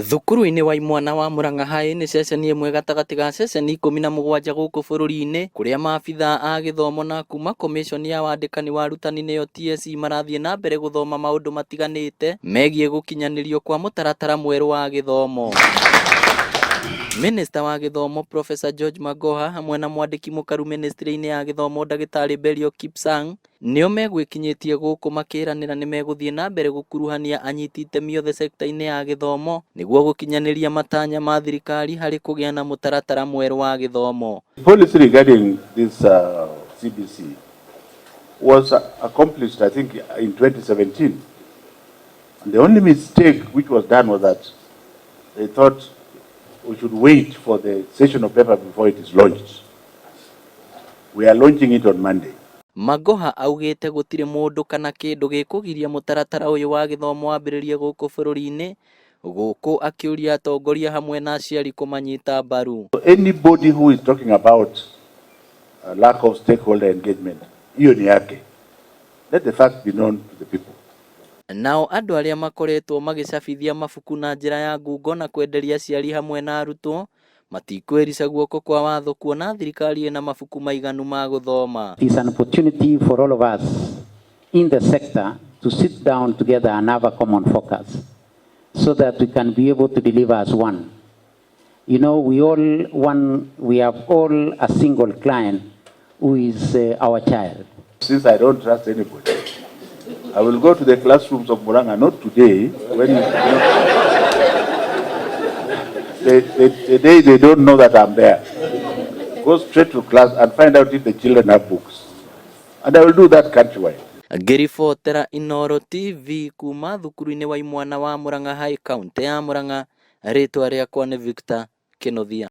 Thukuru-inĩ wa imwana wa Murang'a High nĩ ceceni ĩmwe gatagatĩ ga ceceni 17 gũkũ bũrũri-inĩ kũrĩa maabithaa a gĩthomo na kuma Commission ya wandĩkani wa arutani nĩyo TSC marathiĩ na mbere gũthoma maũndũ matiganĩte megiĩ gũkinyanĩrio kwa mũtaratara mwerũ wa gĩthomo. Minista wa gĩthomo Professor George Magoha hamwe na mwandĩki mũkaru ministry-inĩ ya gĩthomo Ndagĩtarĩ Belio Kipsang nĩo megwĩkinyĩtie gũkũ makĩranĩra nĩmegũthiĩ na mbere gũkuruhania anyiti itemi othe sekta-inĩ ya gĩthomo nĩguo gũkinyanĩria matanya ma thirikari harĩ kũgĩa na mũtaratara mwerũ wa gĩthomo. Policy regarding this CBC was accomplished, I think, in 2017. And the only mistake which was done was that they thought we should wait for the session of paper before it is launched. We are launching it on Monday. Magoha augĩte gũtirĩ mũndũ kana kĩndũ gĩkũgiria mũtaratara ũyũ wa gĩthomo wambĩrĩrie gũkũ bũrũri-inĩ, gũkũ akĩũria atongoria hamwe na aciari kũmanyita mbaru. So anybody who is talking about a lack of stakeholder engagement, hiyo ni yake. Let the facts be known to the people. Nao andũ arĩa makoretwo magĩcabithia mabuku na njĩra ya ngungo na kwenderia aciari hamwe na arutwo matikwĩrica guoko kwa watho kuona thirikari ĩna mabuku maiganu ma gũthoma. It is an opportunity for all of us in the sector to sit down together and have a common focus so that we can be able to deliver as one. We all one, we have all a single client who is our child. Since I don't trust anybody, I will go to the classrooms of Murang'a, not today, when the day they don't know that I'm there. Go straight to class and find out if the children have books. And I will do that countrywide. Ngĩribotera Inooro TV kuma thukuru-inĩ wa imwana wa Murang'a High, kaunti ya Murang'a, rĩtwa rĩakwa nĩ Victor Kĩnuthia.